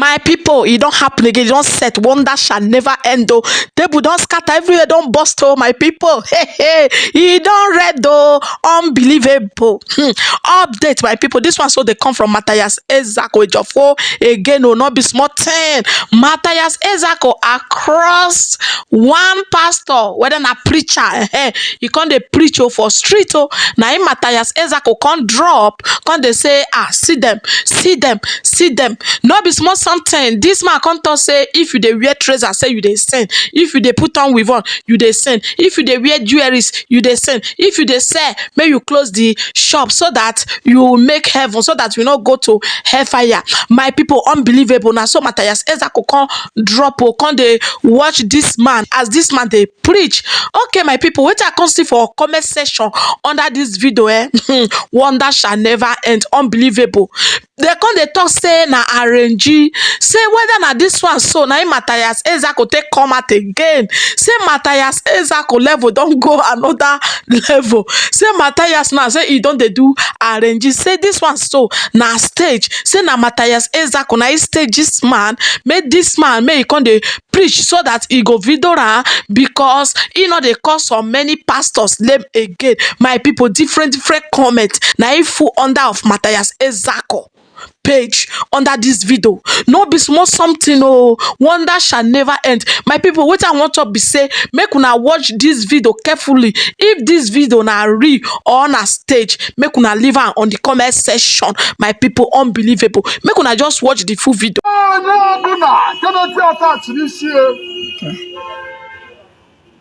My people, e don happen again, e don set. Wonder shall never end oh. Table don scatter, everywhere don burst oh, my people. Hey, hey, e don red oh, unbelievable. Update, my people, this one so dey come from Matthias Ezeaku Ejiofor again oh, no be small thing. Matthias Ezeaku across one pastor, whether na preacher, e come dey preach oh for street oh. Na him Matthias Ezeaku come drop, come dey say, ah, see them, see them, see them. No be small something. This man come talk say if you dey wear trouser, say you dey sin. If you dey put on weave on, you dey sin. If you dey wear jewelries, you dey sin. If you dey sell, make you close the shop so that you make heaven, so that you no go to hellfire. My people, unbelievable. Na so Matthias Ezeaku come drop oh, come dey watch this man as this man dey preach. Okay, my people, wetin I come see for comment section under this video, wonder shall never end. Unbelievable. They come dey talk say na arrange, say whether na this one so na him Matthias Ezeaku take come out again. Say Matthias Ezeaku level don go another level. Say Matthias now say he don dey do arrange. Say this one so na stage. Say na Matthias Ezeaku na he stage this man, make this man make he come dey preach so that he go video am, because he no dey call so many pastors name again. My people, different different comment na he full under of Matthias Ezeaku page under this video. No be small something oh, wonder shall never end. My people, wetin I want to be say, make una watch this video carefully. If this video na real or na stage, make una leave am on the comment section. My people, unbelievable. Make una just watch the full video. Onye ọbụla nke na-eti attach n'isi ya,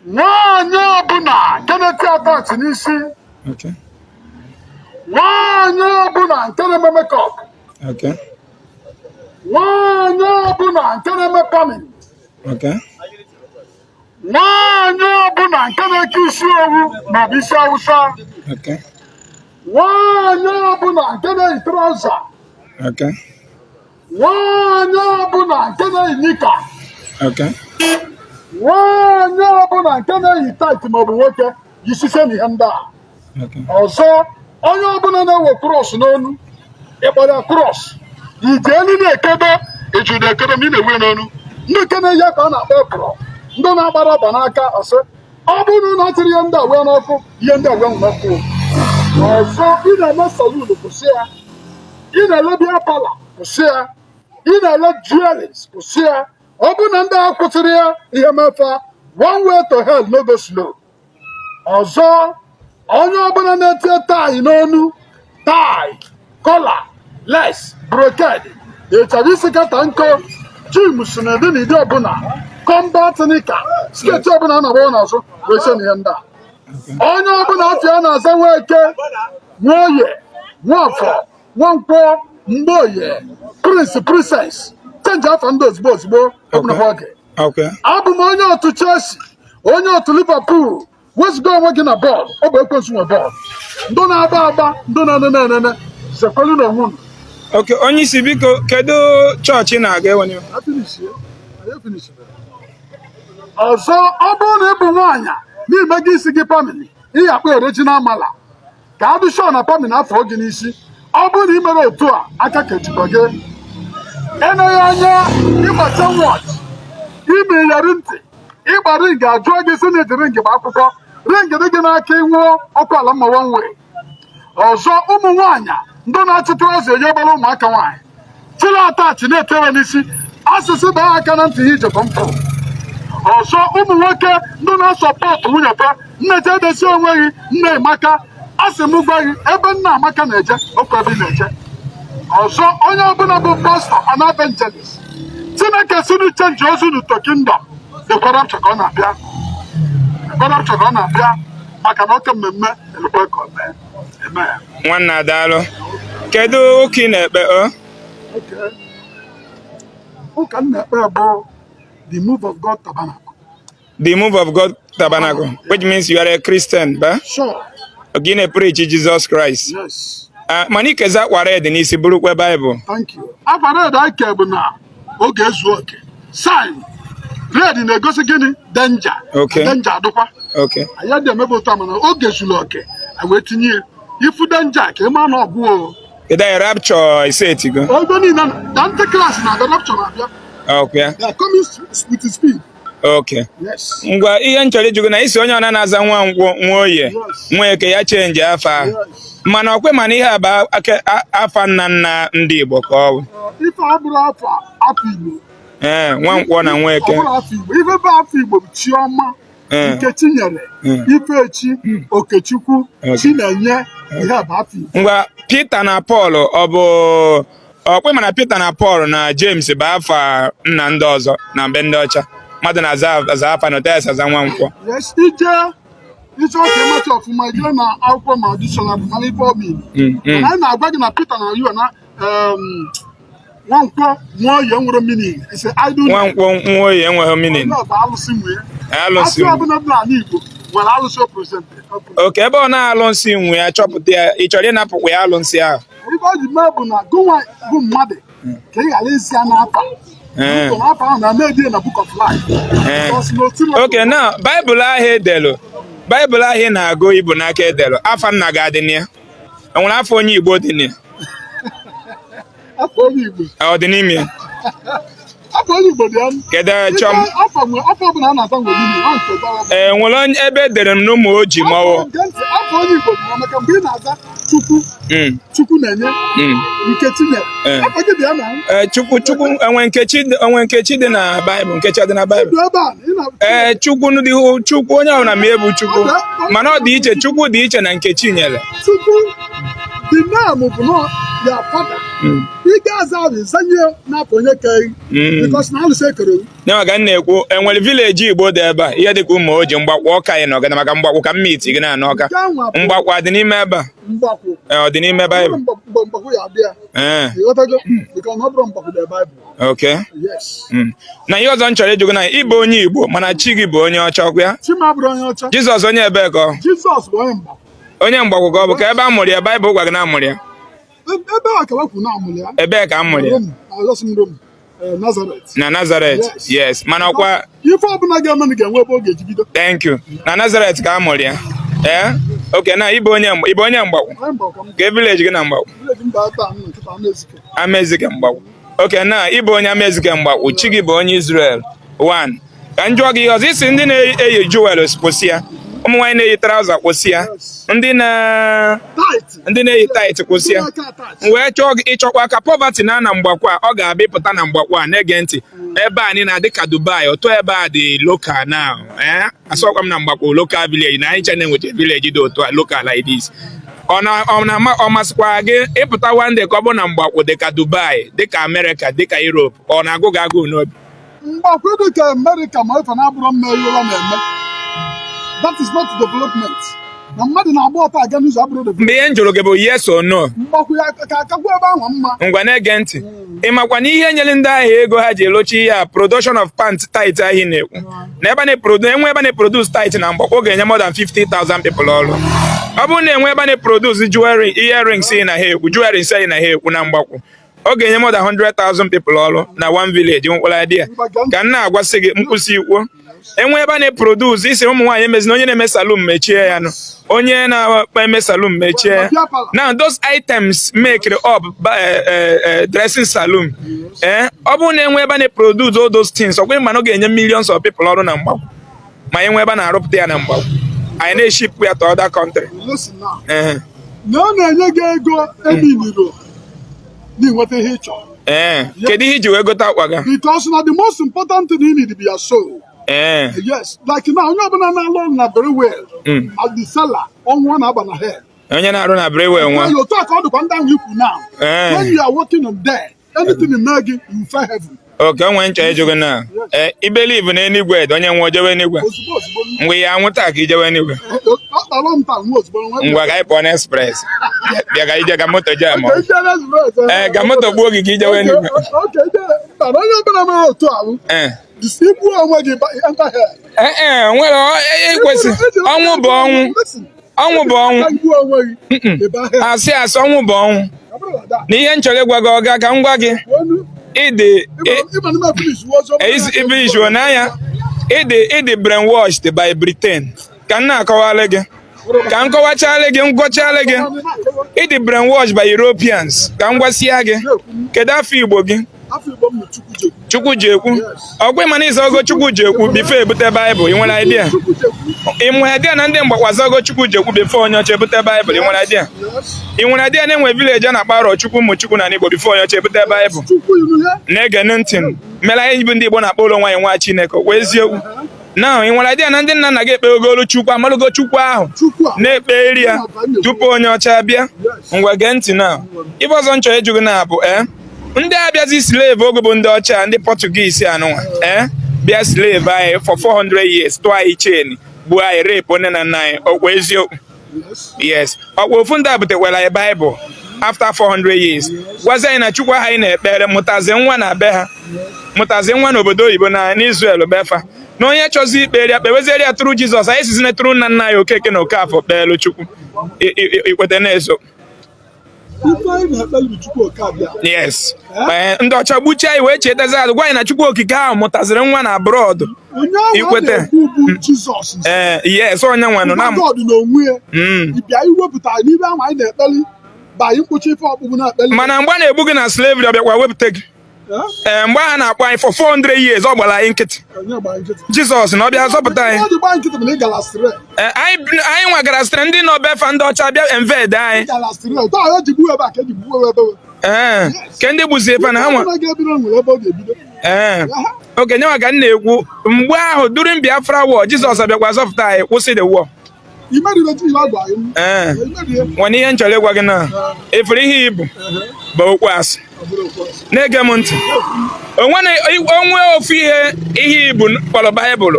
nwaanyị ọbụla nke na-eti attach n'isi, nwaanyị ọbụla nke na-eme makeup, nwaanyị ọbụla nke na-eme perming, nwaanyị ọbụla nke na-eke isi owu maọbụ isi awụsa, nwaanyị ọbụla nke na-eyi trouser, nwaanyị ọbụla nke na-eyi knicker, nwaanyị ọbụla nke na-eyi tight maọbụ nwoke yisise n'ihe ndị a. Ọzọ, onye ọbụla na-ewe cross n'onu, ịkpọrọ cross iji elu na-ekedo eju na-ekedo ma ị na-ewe n'onu, ndị nke na-eyi ka a na-akpọ epụrụ, ndị na-agba rọba n'aka, ọsị ọ bụrụ na unu atịrị ihe ndị a wee n'ọkụ, ihe ndị a wee n'ọkụ. Ọzọ, ị na-eme salon, kwụsị ya. Ị na-ele beer parlour, kwụsị ya. Ị na-ele jewelries, kwụsị ya. Ọ bụrụ na ndị a kwụsịrị ya, ihe mefa, one way to hell, no go slow. Ọzọ, onye ọbụla na-etinye tie n'onu, tie, collar, lace, brocade, ịchọrọ isi kata nkọ jim si na ịdị n'ịdị ọbụla, combat knicker, skirt ọbụla a na-agba n'azụ, wee sie na ihe ndị a. Onye ọbụla afọ ya na-aza Nweke, Nwoye, Nwafọ, Nwankwọ, Mgboye, Prince, Princess, change afa ndị ozugbo ozugbo ọbụla oge. Abụ m onye otu Chelsea, onye otu Liverpool, wezụga onwe gị na bọọlụ. Ọ bụ ekwensu nwe bọọlụ. Ndị na-agba agba, ndị na-enene enene, zekwelu na onwe unu. Okay, onye isi, biko, kedu chọọchị ị na-aga enwenye? Afinishie, anyị efinishibere. Ọzọ, ọ bụrụ na ị bụ nwaanyị n'ime gị isi gị perming, ị akpọ original mala ka adụshọ na perming afọ gị n'isi. Ọ bụrụ na ị mere otu a, aka kechikwa gị. Eneghị anya ịgbacha watch, ime iyeri ntị, ịgba ring, ajụọ gị si na iji ring gba akwụkwọ, ring dị gị n'aka, ịnwụọ ọkụ ala mma one way. Ọzọ, ụmụ nwaanyị ndị na-achị trouser enye obere ụmụaka nwaanyị chịrị attach na-etewe n'isi, asịsị baa aka na ntị ya ijekọ mpụ. Ọzọ, ụmụ nwoke ndị na-asọpọtụ nwunye fa, nneje edesi onwe gị, nne Emaka, asị m gwa gị, ebe nna Amaka na-eje okwu ebe ị na-eje. Ọzọ, onye ọbụla bụ pastọ and evangelist, Chineke si nu change ozu n'uto kingdom, dịkwara rapture ka ọ na-abịa, dịkwara rapture ka ọ na-abịa, maka na oke mmemme elukwe ka o mee eme ya. Nwanna, daalụ. Kedu ụka ị na-ekpe o? Okay. Ụka m na-ekpe bụ The Move of God Tabernacle. The Move of God Tabernacle, which means you are a Christian, ba? Sure. Gị na-preach Jesus Christ? Yes. Ah, mana ikezi akwa red n'isi, burukwa Bible. Thank you. Akwa red anyị ke bụ na oge ezu oke. Sign red na-egosi gịnị? Danger. Danger adịkwa. Anyị dị emebe otu a, mana oge zuru oke, anyị wee tinye ya. Ifu danger ka ị maa na ọgwụ o. Kedu anyị rapture isetigo? Ebe niile na Antichrist na-abịa, rapture na-abịa. Okay. They are coming with speed. Okay. Yes. Ngwa, ihe m chọrọ ịjụ gị na isi onye ọna na-aza Nwankwọ, Nwoye, Yes. Nweke, ya change afa ahụ. Yes. Mana ọkwe mana ihe a bụ afa nna nna ndị Igbo ka ọ bụ. Ife abụrụ afa Igbo. Ee, Nwankwọ na Nweke. Ọ bụrụ afa Igbo. Ife bụ afa Igbo bụ Chiọma, Nkechinyere, Ifechi, Okechukwu, Chinenye, ihe bụ afa Igbo. Ngwa, Peter na Paul, ọ bụ ọkwe mana Peter na Paul na James bụ afa nna ndị ọzọ na mbe ndị ọcha. Mmadụ na-aza aza afa na otes aza Nwankwọ. Yes, ije ịchọ ka ịmacha ọfụma, ije na akwụkwọ ma dictionary mara ife ọ mean. Mana anyị na-agwa gị na Peter na you na Nwankwọ, Nwoye nwere meaning. It's a idol name. Nwankwọ, Nwoye enweghị meaning. Onye ọ bụ alụsị nwee. Alụsị. Asị ọbụla dị n'ala Igbo nwere alụsị o present. Okay, ebe ọ na-alụnsị nwe ya, chọpụta ya, ị chọrọ ịnapụkwa ya alụnsị ahụ. Ife ọ ji mee bụ na gụnwa bụ mmadụ ka ị ghara isi ya n'afa. N'afa ahụ na na-edi na Book of Life. Because n'otu na- Okay, na Baịbụl ahụ edelu, Baịbụl ahụ ị na-agụ ibu n'aka edelu, afa nna gị adị na ya? Enwere afa onye Igbo dị na ya? Afa onye Igbo. Ọ dị n'ime ya? Afa onye Igbo dị ya. Kedu chọm? Afa nwe afa ọbụla a na-ata nwere meaning, ọ nke dara. Ee, nwere onye ebe edere m n'ụmụ oji ma ọ Gee ntị, afa onye Igbo dị ya maka mgbe ị na-aza Chukwu, Chukwu na-enye, Nkechi nyere. Afa gị dị ya na Ee, Chukwu, Chukwu enwe Nkechi, enwe Nkechi dị na Baịbụl? Nkechi ọ dị na Baịbụl? Dị ebe a ị na Ee, Chukwu ndị Chukwu, onye ọbụla ma ebu Chukwu, mana ọ dị iche. Chukwu dị iche na Nkechi nyere. Chukwu, the name bụ nọ ya father. Ị ga-aza ahụ, ịzanye n'afọ onye ka gị. Because na alụsị ekere gị. Ya maka m na-ekwu, enwere village Igbo dị ebe a, ihe dịka ụmụ oji, Mgbakwu, Ọka anyị na ọgana, maka Mgbakwu ka mmiti gị na-anụ Ọka. Nke anwa bụ Mgbakwu adị n'ime ebe a? Mgbakwu. Ee, ọ dị n'ime Baịbụl? Mgbe Mgbakwu ya abịa. Ịghọtago? Because na ọ bụrụ Mgbakwu dị Baịbụl. Yes. Na ihe ọzọ m chọrọ ịjụ gị na ịbụ onye Igbo, mana chi gị bụ onye ọcha, ọkwa ya? Chima bụrụ onye ọcha. Jizọs onye ebee ka ọ? Jizọs bụ onye Mgbakwu. Onye Mgbakwu ka ọ bụ? Ka ebe a mụrụ ya, Baịbụl gwa gị na amụrụ ya? Ebe a ka wekwu na amụrụ ya. Ebee ka a mụrụ ya? Rom, alọsị m Rom, Nazareth. Na Nazaret? Yes. Yes, mana ọkwa Ife ọbụla ga-eme na ga-enwe ebe ọ ga-eji bido. Thank you. Na Nazaret ka a mụrụ ya. Ee, okay, na ịbụ onye ịbụ onye Mgbakwu? Onye Mgbakwu ka m. Ka village gị na Mgbakwu? Village mba taa m nkịta Amezike. Amezike Mgbakwu. Okay, na ịbụ onye Amezike Mgbakwu, chi gị bụ onye Israel. One, ka m jụọ gị ihe ọzọ. Isi ndị na-eyi jewels kwụsị ya, ụmụ nwaanyị na-eyi trouser kwụsị ya, ndị na Tight. ndị na-eyi tight kwụsị ya. Ndị na-aka attach. M wee chọọ gị ịchọkwa ka poverty na na Mgbakwu a, ọ ga-abịa ịpụta na Mgbakwu a. Na-ege ntị, ebe a niile dị ka Dubai, otu ebe a dị local now. Ee, asọkwa m na Mgbakwu local village na anyị chena enwecha village dị otu a local like this. Ọ na ọ masịkwa gị ịpụta one day ka ọ bụ na Mgbakwu dị ka Dubai, dị ka America, dị ka Europe? Ọ na-agụ gị agụụ n'obi? Mgbakwu dị ka America, ma ife na-abụrụ mmeri ụlọ na-eme. That is not development. Na mmadụ na-agba ọtọ aga n'ụzọ abụrụ development. Mgbe ihe m jụrụ gị bụ yes or no. Mgbakwu ya ka akakwu ebe ahụ mma. Ngwa, na-ege ntị, ị makwa na ihe nyere ndị ahịa ego ha ji elochi ihe a, production of pant tight ahụ na-ekwu na ebe a na-eprodu, enwe ebe a na-eproduce tight na Mgbakwu, ọ ga-enye more than 50,000 people ọrụ. Ọ bụrụ na enwe ebe a na-eproduce jewelry, earrings na ha ekwu, jewelry ị na ha ekwu na Mgbakwu, ọ ga-enye more than 100,000 people ọrụ na one village. Nwekwara idea ka m na-agwasị gị mkpụsị ikwo, enwe ebe a na-eproduce isi ụmụ nwaanyị emezina, onye na-eme salon mechie ya nụ, onye na-eme salon mechie ya. Now those items make up dressing saloon. Ọ bụrụ na enwe ebe a na-eproduce all those things, ọ bụghị mana ọ ga-enye millions of people ọrụ na Mgbakwu, ma enwe ebe a na-arụpụta ya na Mgbakwu, anyị na-eship ya to other country. Listen now. Ee. Na ọ na-enye gị ego eminiro na ịnweta ihe ị chọrọ. Ee, kedu ihe iji wee gote akwa gị? Because na the most important thing you need be your soul. Ee. Yes, like now, onye ọbụla na-alụ ọrụ na very well as the seller, ọnwụ ọ na-aba na hell. Onye na-arụ na Brewell nwa. Otu a ka ọ dịkwa ndị ahụ ikwu now. Ee. When you are working on there, anything in gị, you fair heaven. Okay, onwe nchọ ịjụ gị na ee, I believe na enigwe dị, onye nwe ojewe enigwe? Ozugbo ozugbo. Mgbe ya anwụ taa ka ijewe enigwe? Ọ kpọrọ m taa nwa ozugbo nwa. Ngwa, ka anyị pụọ n'express, bịa ka ije ka moto jam. Okay, ije n'express. Ee, ka moto gbuo gị ka ijewe enigwe. Okay, ije. Mba, na onye ọbụla mere otu ahụ, igbu onwe gị, enter hell. Ee, ee, nwere ekwesị ọnwụ bụ ọnwụ. Listen, Ọnwụ bụ ọnwụ. igbu onwe gị, ịba hell. Asị asị, ọnwụ bụ ọnwụ. Ọ bụrụ na that, Na ihe m chọrọ ịgwa gị, ọga, ka m gwa gị, onu, ịdị ịma na m finish ọzọ. ibe ijuo n'anya, ịdị brainwashed by Britain. Ka m na-akọwalị gị, ka m kọwachalị gị, ngwọchalị gị. Ị dị brainwashed by Europeans. Ka m gwasịa gị, kedu afa Igbo gị? Afa Igbo m bụ Chukwujekwu. Chukwujekwu. Ọkwa ịma na ị zago Chukwujekwu before ebute Baịbụl, ị nwere idea? Ị nwere idea na ndị Mgbakwu azago Chukwujekwu before onye ọcha ebute Baịbụl, ị nwere idea? Ị nwere idea na enwe village a na-akpọ Arọchukwu Ụmụchukwu na Igbo before onye ọcha ebute Baịbụl? Na-ege ntị mere anyị bụ ndị Igbo na-akpọ ụlọ nwaanyị nwa Chineke, ọkwa eziokwu? Now, ị nwere idea na ndị nna nna gị ekpegolu Chukwu, amalụgo Chukwu ahụ na-ekperi ya tupu onye ọcha bịa? Ngwa gee ntị na ife ọzọ m chọrọ ịjụ gị na bụ ee ndị abịazi slave oge bụ ndị ọcha, ndị Portuguese anụnwa ee bịa slave anyị for 400 years, tụọ anyị chain, gbuo anyị, rape nne na nna anyị, ọkwa eziokwu? Yes, ọkwa ofu ndị a butekwara anyị Baịbụl after 400 years, gwazi anyị na Chukwu ahụ anyị na-ekpere mụtazi nwa na be ha, mụtazi nwa n'obodo oyibo na n'Israel befa, na onye chọzi ikpere ya kpeweziere ya through Jizọs. Anyị sizi na through nna nna anyị Okeke na Okafọ kpeelu Chukwu. Ikwete na-ezo? Yes, ndị ọcha gbuchie anyị wee chetazi azụ gwa anyị na Chukwu Okike ahụ mụtaziri nwa na abroad. Ikwete? Ee, yes, onye nwanụ na mana mgbe a na-egbu gị na slavery, ọ bịakwa wepụta gị? Ee, mgbe ahụ na-akpọ anyị for 400 years, ọ gbara anyị nkịtị. Jizọs na ọ bịa zọpụta anyị. Anyị nwagara sitere ndị nọ befa, ndị ọcha bịa invade anyị. Ee, ke ndị gbuzie fa na ha nwa. Ee, oke nyenwa ka m na-ekwu. Mgbe ahụ during Biafra war, Jizọs abịakwa zọpụta anyị, kwụsị the war? Ee, nwere ihe m chọrọ ịgwa gị na efere ihe ibu bụ okwu asị. Na-ege m ntị, onwe ofu ihe ihe ibu kpọrọ Baịbụl.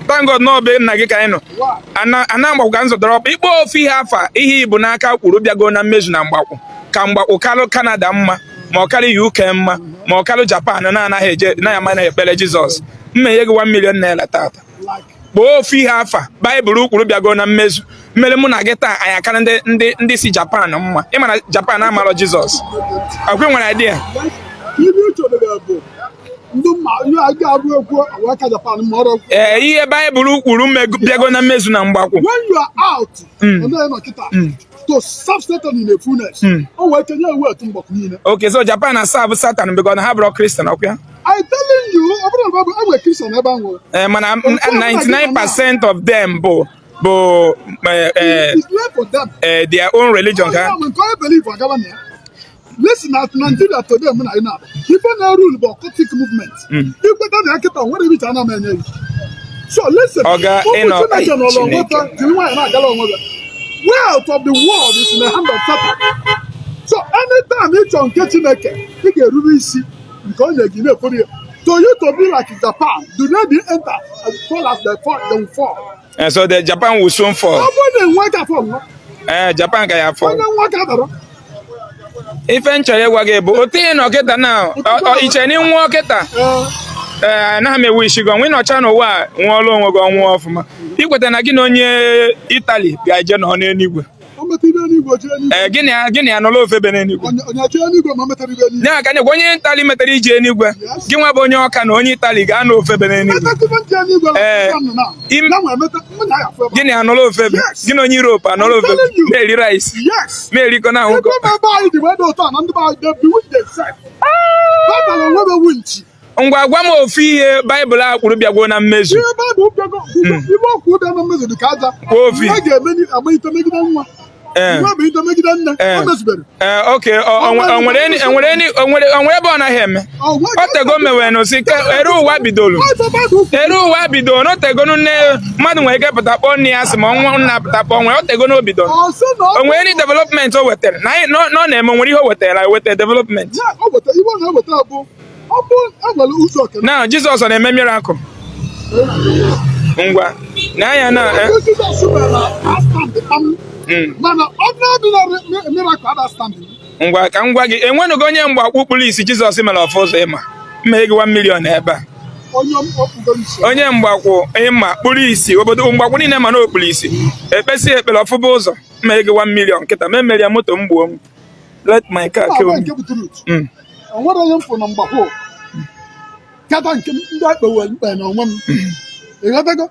Thank God na be nna gị ka anyị nọ ana Mgbakwu ka m zụtara ọkpa ikpe ofu ihe afa ihe ibu n'aka kwuru bịago na mmezu na Mgbakwu, ka Mgbakwu kalụ Canada mma, ma ọ kalụ UK mma, ma ọ kalụ Japan na-anaghị eje na ama na ekpere Jizọs. Mmenye gị 1 million naira tata. Kpọọ ofu ihe afa Baịbụl kwuru bịago na mmezu mere mụ na gị taa anyị akara ndị ndị ndị si Japan mma. Ị ma na Japan amarọ Jizọs? Ọkwa nwere idea? Ee, ihe Baịbụl kwuru bịago na mmezu na Mgbakwu. When you are out, to serve Satan in a fullness. O wee kenye ewu etu Mgbakwu niile. Okay, so Japan na serve Satan because na ha bụrụ Christian, ọkwa ya? I telling you, ọ bụrụ na Bible, enwere Christian ebe ahụ. Eh, mana 99% of them bụ It's left for them. Their own religion ka Nke onye believe agaba na ya. Listen, at Nigeria today, mụ na ị na-abụ ife na-erule bụ occultic movement. Ikweta na ya kịta, nwere ibe iche ana m enye gị. So listen, Ọga, ụmụ ịnọ- Chineke nọrọ onwe Chineke. fa, jiri nwayọọ na-agala onwe gị. Wealth of the world is in the hand of Satan. So anytime ị chọrọ nke Chineke, ị ga-erube isi nke onye gị na-ekwuru ya. To you to be like Japan, do they be enter and fall as they fall, they will fall. So the Japan will soon fall. Ọ bụrụ na enwe ka afọ nwa, Japan ka ya fall. Onye nwa ka dara. Ife m chọrọ ịgwa gị bụ otu ihe nọ kịta na iche na ịnwụọ kịta. Ee, anaghị m ewu isi gị ọnwụ. Ịnọcha n'ụwa a nwụọla onwe gị ọnwụ ọfụma, ikweta na gị na onye Itali ga-eje nọ n'eluigwe? O metụ ibe n'igwe, jee n'igwe. Ee, gị na ya nọrọ ofe ebe n'eluigwe. Onye jee n'igwe ma o metara ibe n'igwe. Ya ka na onye Itali metara ije eluigwe, gị nwa bụ onye Ọka na onye Itali ga-anọ ofe ebe n'eluigwe. Metụ ibe jee n'igwe na Ee. nọ na. Ya nwe emeta, mụ na ya afụ ebe. Gị na ya nọrọ ofe ebe, gị na onye Europe anọrọ ofe ebe, na-eri rice, na-erikọ na ahụkọ. Ebe anyị dị wee dị ụtọ na ndị be anyị, they bewitch themselves. Ha tara onwe ha ewu nchi. Ngwa, gwa m ofu ihe Baịbụl a kwuru bịagwo na mmezu. Ihe Baịbụl bịago, ihe okwu bịa na mmezu dị ka aja. Kwuo ofu. Nne ga-eme amalite megide nwa. Nwa amalite megide nne. O mezubere. Ee, oke o nwere ebe ọ naghị eme. O tego mewere n'osi ke ere ụwa bidoro. Ere ụwa bidoro na otego nne mmadụ nwere ike pụta kpọọ nne ya asị, ma nwa nna pụta kpọọ nwa. Otego na o bidoro. O nwere any development o wetara na anyị na ọ na-eme? O nwere ihe o wetara eweta development? Ya, o wetara ihe ọ na-eweta bụ ọ bụ enwere ụzọ okene. Na Jizọs ọ na-eme miracle? Ngwa, na anya na Jizọs mere na stand kpam. Mana ordinary miracle ada stand. Ngwa, ka m gwa gị, enwenugo onye Mgbakwu kpụrụ isi Jizọs mere ọfụ ụzọ? Ịma mma gị 1 million ebe a. Onye ọkpụgoro isi. Onye Mgbakwu ịma kpụrụ isi, obodo Mgbakwu niile ma na okpuru isi, ekpesi ekpere ọfụba ụzọ, mma gị 1 million kịta ma emeri ya moto m gbuo m. Let my car kill Agwa me. nke bụ truth. O nwere onye m fụ na Mgbakwu kata nke ndị ekpewe mkpe na onwe m. Ịghọtago?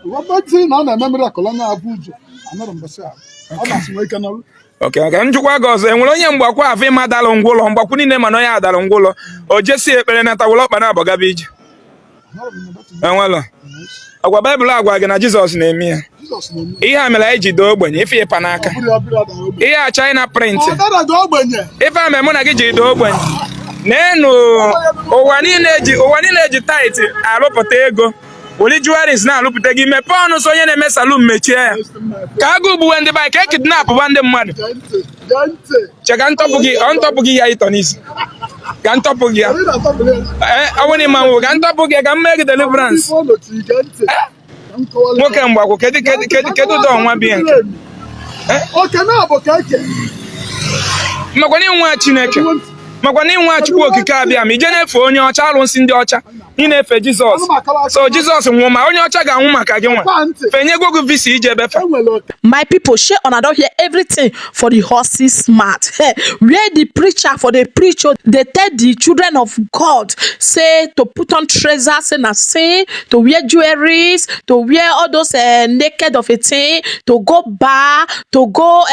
Ịghọtazi na ọ na-eme miracle, onye abụ ụzọ anọrọ mbọsị ahụ. Ọ na-asị nwee ike nọrụ. Okay, ka m jụkwa gị ọzọ, enwere onye Mgbakwu afọ ịma dalụ ngwụlọ? Mgbakwu niile mana onye adalụ ngwụlọ, o jesi ekpere nata wụlọ ọkpa na abọgaba ije. Enwelọ ọgwa Baịbụl agwa gị na Jizọs na-eme ya? Jizọs na-eme. Ihe a mere anyị ji doo ogbenye ife ịpa n'aka. Ọ bụrụ ya bụrụ dara ogbenye. Ihe a China print. Ọ dara dị ogbenye. Ife a mere mụ na gị ji doo ogbenye. N'enu ụwa niile ji tight arụpụta ego, weli jewelries na-arụpụta gị. Mepee ọnụ sọ onye na-eme salon, mechie ya ka agụụ gbuwe ndị be anyị, ka e kidnapụba ndị mmadụ. Gee ntị, gee ntị. Che ka ntọpụ gị, ọ ntọpụ gị ya ịtọ n'isi, ka ntọpụ gị ya. Anyị na-atọpụrụ ya. Ee, ọ bụrụ na ịma nwụ, ka ntọpụ gị, ka m mee gị deliverance. Ife ọ nọchiri, gee ntị. Ka m kọwara. Nwoke Mgbakwu, kedu kedu kedu kedu ụdọ ọnwa bi nke? Oke na-abụ ka eke. Makwa na ịnwa Chineke, makwa na ịnwa Chukwu Okike abịa ma ije na-efe onye ọcha, arụsị ndị ọcha, ị na-efe Jizọs. So Jizọs nwụọ, ma onye ọcha ga-anwụ maka gị nwa fenyego gị visa ije ebe fa. Enwere oke. My people, shey una don hear everything for the horse's mouth, where the preacher for the preach o, dey tell the children of God say to put on trousers, say na sin, to wear jewelries, to wear all those naked of a thing, to go bar, to go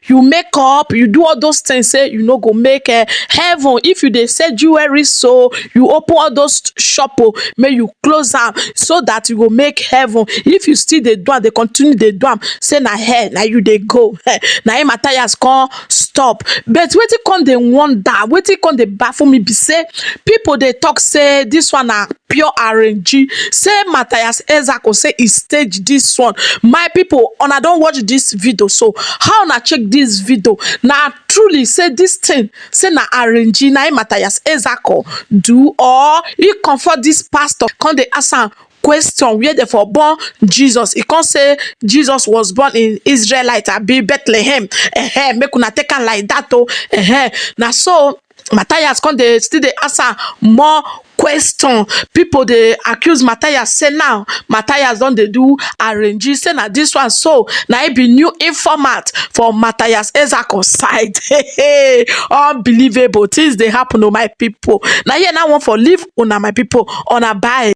you make up, you do all those things, say you no go make heaven. If you dey sell jewelry, so you open all those shop o, make you close am so that you go make heaven. If you still dey do am, dey continue dey do am, say na hell na you dey go. Na him Matthias come stop. But wetin come dey wonder, wetin come dey baffle me be say people dey talk say this one na pure arrange, say Matthias Ezeaku say e stage this one. My people, una don watch this video, so how una check this video? Na truly say this thing, say na arrange na him Matthias Ezeaku do, or e comfort this pastor come dey ask am question where dem for born Jesus? E come say Jesus was born in Israelite abi Bethlehem. Make una take am like that o. Na so Matthias come dey still dey ask am more question. People dey accuse Matthias say now Matthias don dey do arrange, say na this one so na im be new informant for Matthias Ezeaku side. Unbelievable things dey happen o, my people. Na here now one for leave una, my people. Una bye.